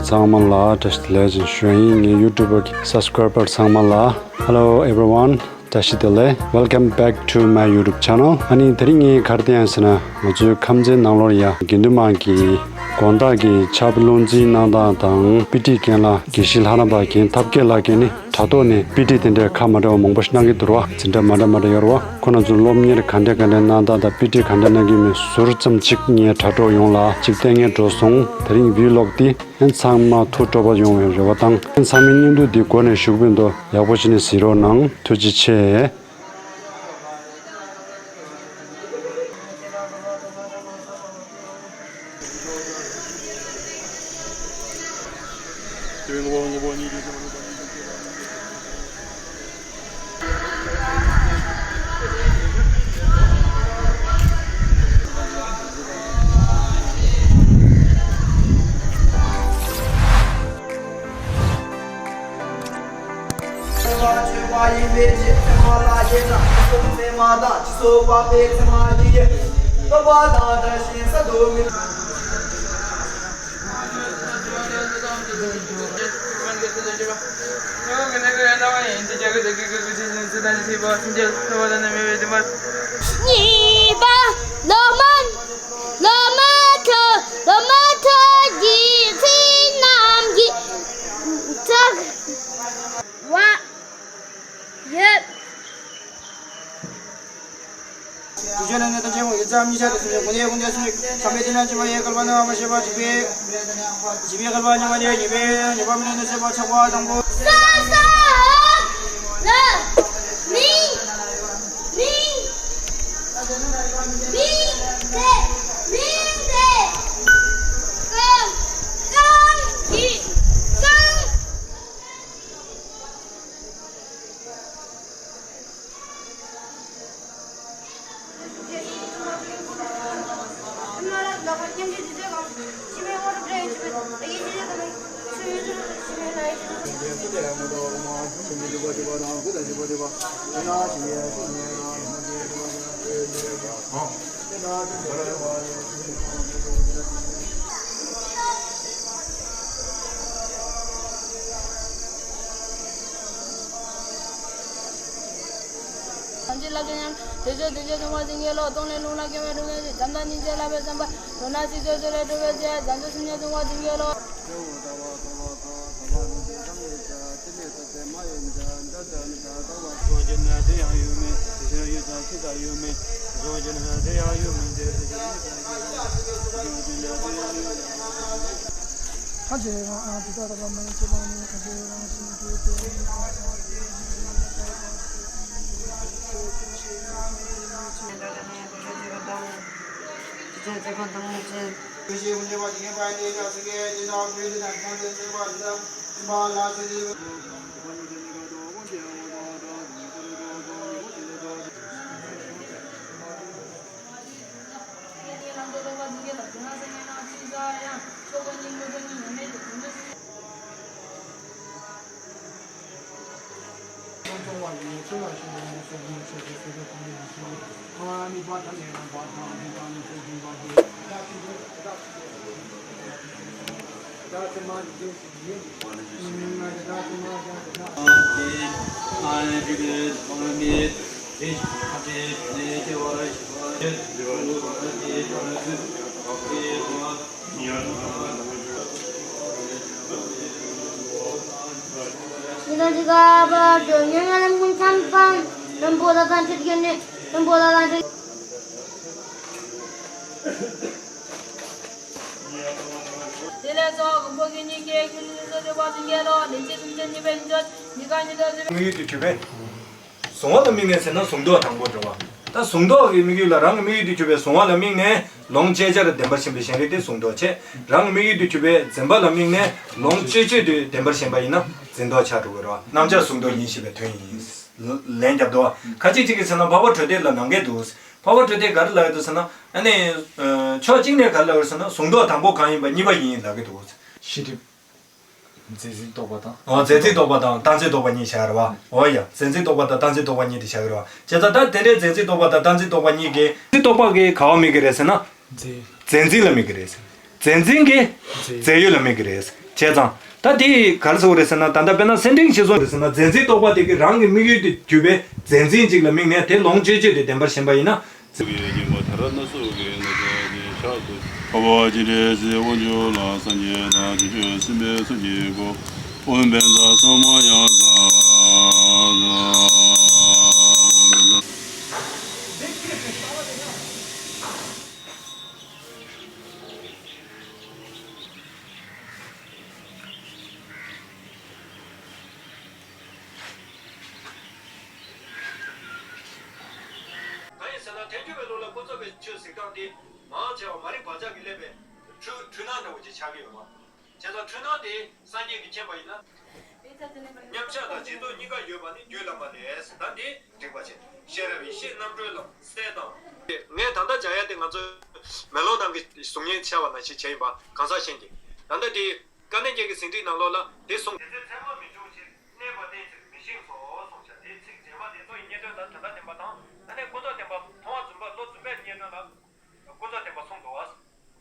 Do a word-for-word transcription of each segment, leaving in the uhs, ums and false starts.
ཚང་མ་ལ་བཀྲ་ཤིས་བདེ་ལེགས་ཅེས་ཞུ་ཡ་ཡིན། ངའི་ཡུ་ཊུབ་པར་གྱི་སབ་སི་ཀ་རའི་བར་ཚང་མ་ལ། Hello everyone, བཀྲ་ཤིས་བདེ་ལེགས། Welcome back to my YouTube channel. ཨ་ནི་དེ་རིང་ངས་ག་རེ་བསྟན་ཡང་ཟེར་ན། ང་ཚོའི་ཁམས་ཚན་ནང་ལོགས་ཡ་དགེ་འདུན་དམངས་ཀྱི་དགོང་དག་གི་ཕྱག་དཔེ་བློ་འཛིན་གནང་སྟངས་དང་། དཔེ་ཁྲིད་མཁན་ལགས་དགེ་བཤེས་ལྷ་རམས་པ་རྒན་ཐབས་མཁས་ལགས་ཀྱིས་ནི་དྲ་ཐོག་ནས་དཔེ་ཁྲིད་དེ་འདྲའི་ཁ་མ་འདྲ་བ་མང་པོ་ཞིག་གནང་གི་འདུག་ར། འཛིན་གྲྭ་མ་འདྲ་མ་འདྲ་ཡོད་ར་བ། ཁོང་རྣམ་ཚོ་སློབ་གཉེར་ག་འདྲ་ག་འདྲ་གནང་སྟངས་དང་དཔེ་ཁྲིད་ག་འདྲ་གནང་གི་མེད་ཟུར་ཙམ་ཅིག་ངས་དྲ་གྲོགས་ཡོངས་ལ་ཅིག་བསྟན་གནང་འགྲོ་སོང་། དེ་རིང་བི་ལོག་འདི་ཨན་ཚང་མ་ཐུགས་སྤྲོ་པོ་ཡོང་བའི་རེ་བ་དང་། ཨན་ཚང་མའི་བརྙན་ཐུང་འདི་འགོ་ནས་གཞུག་བར་དུ་ཡག་པོ་བྱས་ནས་གཟིགས་རོགས་གནང་། ཐུགས་རྗེ་ཆེ། གཉིས་པ། ལོ་མ། ལོ་མ་ཁྲོ། ལོ་མ་ཁྲོ་གི་ཚིག་རྣམས་ཀྱི་ཚིག་བ་ཡོད། དུས་ཆེན་ནས་ནས་དང་ཆེན་མོ་ཡོད་ཙམ་གཉིས་ཆར་དུ་སུམ་ཅུ་དགུ་ནས་དགུ་ནས་སུམ་ཅུ་ཁམས་པའི་ཚེ་ན་སྦྱིན་པ་ཡི་བསྐལ་པ་ན་མ་ཤེས་པ་འཇིག་པའི་འཇིག་པའི་བསྐལ་པ་ཉི་མ་ནས་ཉི་མའི་ཉི་མ་མི་ལོན་ནས་སྲེད་པ་ཆགས་པ་དང་པོ། ས་ས་ལ་མིང་མིང་མིང་དེ་མིང་དེ་གང་གང་གི་གང་། ཐམས་ཅད་བསླབ་བྱ་ཉམས། དེ་ཚེ་དོན་བྱེད་སྟོང་པར་བྱིན་གྱིས་རློབས། སྟོང་ལས་རླུང་ལ་སྐྱོན་མེད་སྒྲོན་མེ་བཞིན། བྱམས་དང་སྙིང་རྗེ་བསླབ་པའི་བསམ་པ། གྲུབ་ན་ཚིག་བརྗོད་བརྗོད་ལས་གྲུབ་པའི་ཚེ། བྱང་ཆུབ་སེམས་ཉིད་འབྱུང་བར་བྱིན་གྱིས་རློབས། ཉི་ཟླ་འདི་ག་བར་དུ་མྱ་ངན་ལམ་ཀུན་ཁྱབ་པ། ལམ་པོ་ཏ་དང་ཁྲིད་ཀྱི་ནི་ལམ་པོ་ཏ་དང་ཁྲིད། དེ་ལས་ཚོགས་མགོན་པོ་གི་ཉིན་གྱི་ཀུན་གླེང་ཚོགས་སྡེ་པ་སེང་གེ་ལོ་ལན་གཅིག་སུམ་ཅུ་གཉིས་པའི་ཉིན་ཚོད་ཉི་ག་ཉི་ཟླ་བཞི་པའི། དམིགས་ཡུལ་དེ་གྲུབ་པས། གཟུང་བ་ལ་དམིགས་ནས་ཟེར་ན་གཟུང་རྟོག་དང་པོ་འགྲོ་བ། ད་གཟུང་རྟོག་གི་དམིགས་ཡུལ་ལ་རང་གི་དམིགས་ཡུལ་དེ་གྲུབ་པས་གཟུང་བ་ལ་དམིགས་ནས་ལོངས་སྤྱད་བྱར་བདེན་པར་ཞེན་པའི་ཞེན་རིག་དེ་གཟུང་རྟོག་བྱེད། རང་གི་དམིགས་ཡུལ་དེ་གྲུབ་པས་འཛིན་པ་ལ་དམིགས་ནས་ལོངས་སྤྱོད་སྤྱོད་དུ་བདེན་པར་ཞེན་པ་ཡིན་ན་འཛིན་རྟོག་ཆགས་འགྲོ་གི་རེད་བ། རྣམ་གཞག་གཟུང་རྟོག་ཡིན་ཞེས་པའི་དོན་ཡིན། ལན་རྒྱབ་འདུག་བ། ཁ་ཅིག་ཅིག་གིས་ཟེར་ན་འཕགས་པ་གྲོལ་སྡེ་ལ་ནམ་མཁའི་འདུག་འཕགས་པ་གྲོལ་སྡེས་ག་རེ་ལབ་ཡོད་འདུག་ཟེར་ན། ཨ་ནི། ཕྱོགས་གཅིག་ནས་ག་རེ་ལབ་ཡོད་ཟེར་ན་གཟུང་རྟོག་དང་པོ་གང་ཡིན་པ་གཉིས་པ་ཡིན་ལབ་ཀྱི་འདུག་ཤེས་སྒྲིབ། འཛིན་འཛིན་རྟོག་པ་དང་། ཨོ་འཛིན་འཛིན་རྟོག་པ་དང་བཏང་འཛིན་རྟོག་པ་གཉིས་བྱ་རེད་བ། ཨོ་ཡ། འཛིན་འཛིན་རྟོག་པ་དང་བཏང་འཛིན་རྟོག་པ་གཉིས་དེ་བྱ་གི་རེད་བ། བྱས་ཙང་ད་དེ་འདྲའི་འཛིན་འཛིན་རྟོག་པ་དང་བཏང་འཛིན་རྟོག་པ་གཉིས་ཀྱི། འཛིན་རྟོག་པ་གི་ག་བ་དམིགས་ཀྱི་རེད་ཟེར་ན། འཛིན། འཛིན་འཛིན་ལ་དམིགས་ཀྱི་རེད་ཟེར། མཛེས་འཛིན་གྱི་རྫས་ཡོད་ལ་དམིགས་ཀྱི་རེད། བྱས་ཙང་ད་དེ་ག་རེ་ཟེར་དགོས་རེད་ཟེར་ན། ད་ལྟ་དཔེར་ན་སེ་འབྲིང་ཞེས་སོགས་རེད་ཟེར་ན། མཛེས་འཛིན་རྟོག་པ་དེ་གིས་རང་གི་དམིགས་ཡུལ་དུ་གྱུར་པའི་མཛེས་འཛིན་ཅིག་ལ་དམིགས་ནས་དེ་ལོངས་སྤྱོད་སྤྱོད་དེ་བདེན་པར་ཞེན་པ་ཡིན་ན། ཚིག་གི་སྙིགས་མ་དར་ནག་སོགས་ཀྱི་ན་ཚ་ནི་ཕྱག་ཏུ། འཕགས་པ་སྤྱན་རས་གཟིགས་དབང་ཕྱུག་ལ། སངས་རྒྱས་དང་བྱང་ཆུབ་སེམས་དཔའི་ཚོགས་ཀྱིས་བསྐོར། ཨོཾ་བཛྲ་ས་མ་ཡ་ཛ། གང་ཡིན་ཟེར་ན། ཐལ་འགྱུར་བའི་ལུགས་ལ་ཀུན་རྫོབ་པའི་ཆོས་གཟིགས་སྟངས་དེ་མང་ཆེ་བ་མ་རིག་བག་ཆགས་ཀྱིས་བསླད་པའི་འཁྲུལ་འཁྲུལ་སྣང་འདྲ་བོ་ཅིག་ཆགས་ཀྱི་ཡོད་པ། བྱས་ཙང་འཁྲུལ་སྣང་དེ་སངས་རྒྱས་ཀྱིས་མཁྱེན་པ་ཡིན་ན། མཉམ་གཞག་དང་རྗེས་ཐོབ་གཉིས་ཀ་ཡོད་པ་ནི་རྒྱུད་བླ་མ་ལས་ཟེར། ད་འདི་འགྲིག་པ་བྱས། ཤེས་རབ་ཡེ་ཤེས་རྣམ་གྲོལ་ལམ་གསལ་དང་། ངས་ད་ལྟ་སྦྱར་ཡ་དེ་ང་ཚོའི་མེ་ལོང་ནང་གི་གཟུགས་བརྙན་འཆར་བ་ནང་བཞིན་བྱས་ཡིན་པ་གང་ཟག་གཞན་གྱིས། ད་ལྟ་དེ་དཀའ་གནད་བརྒྱད་ཀྱི་ཟིན་བྲིས་ནང་ལོགས་ལ་དེ་གསུངས། དེ་ཚེ་མཚན་མ་མི་འབྱུང་ཕྱིར། གནས་པ་རྟེན་ཕྱིར་མི་བཞེངས་སོ་གསུངས་ཤག་དེའི་ཚིག་རྗེས་མ་དེ་མཚོ་ཡི་སྙན་སྒྲོན་དང་དོན་དམ་བདེན་པ་དང་། ད་ནི་ཀུན་རྫོབ་བདེན་པ་མཐོང་བ་རྫུན་པ་བློ་རྫུན་པའི་སྙན་སྒྲོན་ལ། ཀུན་རྫོབ་བདེན་པ་གསུངས་འདུག་བ།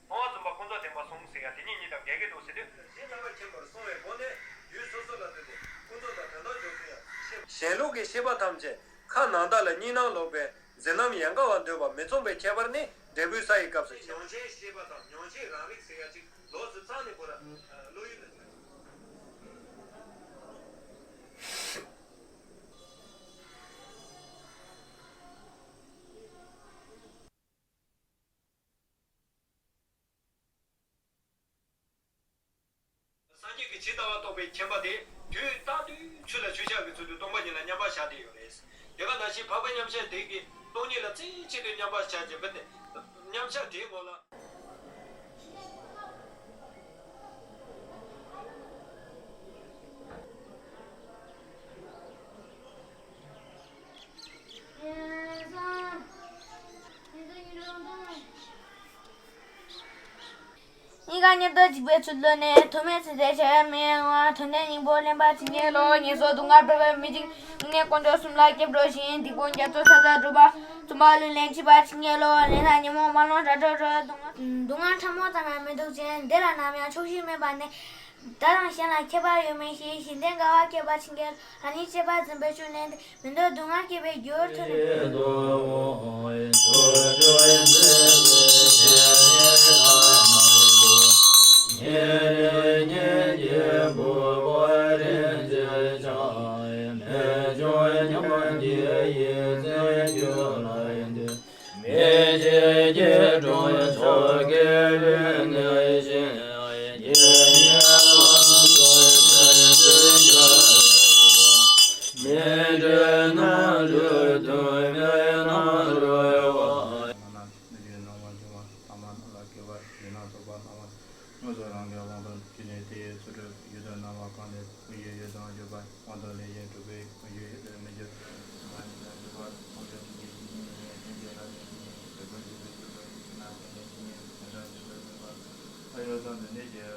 མཐོང་བ་རྫུན་པ་ཀུན་རྫོབ་བདེན་པ་གསུངས་ཟེར་ཡ་དེ་གཉིས་གཉིས་དང་འགལ་གྱི་འདུག་ཟེར་དུས། དེ་རྣམ་པར་མཁྱེན་པར་གསུངས་པའི་སྒོ་ནས་དུས་སོ་སོ་ལ་ལྟོས་ཏེ་ཀུན་རྫོབ་དང་དོན་དམ་འཇོག་ཚུལ་ཡང་ཤེས། གཞན་ལུགས་ཀྱི་ཤེས་པ་ཐམས་ཅད་ཁ་ནང་བརྡ་ལ་གཉིས་སྣང་ལོག་པའི་འཛིན་རྣམ་ཡན་ག་བ་འདོད་པ་མི་མཚུངས་པའི་ཁྱད་པར་ནི་འབྲས་བུའི་ས་ཡི་སྐབས་སུ་མྱོང་བྱའི་ཤེས་པ་དང་མྱོང་བྱེད་རང་རིག་ཟེར་ཡ་ཅིག་ལོགས་སུ་བཙལ་ནས་བོར་བ་བློ་ཡུལ་ལ་ཟེར། སངས་རྒྱས་ཀྱིས་ཇི་ལྟ་བ་རྟོགས་པའི་མཁྱེན་པ་དེ་དུས་རྟག་ཏུ་ཆུ་ལ་ཆུ་བཞག་གི་ཚུལ་དུ་སྟོང་པ་ཉིད་ལ་མཉམ་པར་བཞག་བསྡད་ཡོད་རེད། དེ་ག་ནང་བཞིན་འཕགས་པའི་མཉམ་གཞག་དེ་གིས་སྟོང་ཉིད་ལ་རྩེ་གཅིག་ཏུ་མཉམ་པར་བཞག་བྱས་པ་དེ། མཉམ་གཞག་དེའི་ངོ་ལ། གཉིས་ཀ་མཉམ་དུ་འཇིག་པའི་ཚུལ་བློ་ནས། ཐོགས་མེད་ཚེ་འདས་འཆར་ཡང་མི་གཡེང་བ། དོན་དམ་སྙིང་པོ་གླེན་པ་བྱེད་མཁན་བློ། ངན་སོང་སྡུག་བསྔལ་སྤོང་བའི་མི་འཇིགས། སྙིང་ནས་དཀོན་མཆོག་གསུམ་ལ་སྐྱབས་འགྲོ་ཞིང་། སྡིག་སྤོང་རྒྱ་མཚོ་ས་དང་འགྲུབ་པ། བཙུན་པ་ལུས་ལེན་བྱེད་པ་བྱེད་མཁན་བློ། ལན་དང་ཉོན་མོངས་རྨ་ཀློང་དགྲ་གྲོགས་འགྲོ། སྡུག་བསྔལ་སྡུག་བསྔལ་ཕྲ་མོ་ཙམ་ཡང་མི་འདུག་ཅིང་། འདི་ལ་ནམ་ཡང་ཆོག་ཤེས་མེད་པ་ནས། བདག་དང་གཞན་ལ་ཁྱད་པར་ཡོད་མིན་ཞེས། གཞན་དོན་དགའ་བ་སྐྱེད་པར་བྱེད་མཁན། རང་ཉིད་གཅེས་པར་འཛིན་པའི་ཤུགས་ལས། མི་འདོད་སྡུག་བསྔལ་སྐྱེད་པའི་རྒྱུར་ཐུག་ནས། མི་འབྲལ་ན་རུ་དུ་མེད་ན་རུ་བ། མ་ན་སྨོས་ཅི་སྣང་བ་འབྱུང་བ་ལྷག་མ་རྣམས་ལ་སྐྱེ་བར་འདོད་ན་རྟོག་པ་སྣང་བ་དངོས་སུ་རང་གི་དབང་དུ་བྱས་ནས་དེ་ཡི་ཚུལ་ཁྲིམས་ཡུལ་དུ་སྣང་བ་གང་ལས་ཀུན་གཞི་ཡུལ་དུའང་གྱུར་པ་དབང་དུ་ལས་གཞན་གྲུབ་པའི་ཀུན་གཞི་ཡུལ་དུ་མི་འགྱུར། མ་ཉིད་དུ་གྱུར་པ་ཐམས་ཅད་ཀུན་གཞི་ཡུལ་ཉིད་ཡིན་ཞེས་བྱ་བ་ནི་ཉིད་ཀྱི་ཀུན་གཞི་ལས་གྲུབ་པའི་ཡུལ་ན་དེ་ནི་དེ་ཉིད་དོན་དམ་ཡུལ་དུ་མིན་པ། ཨ་ཡོ་ཙམ་དུ་ནི་ཞེས།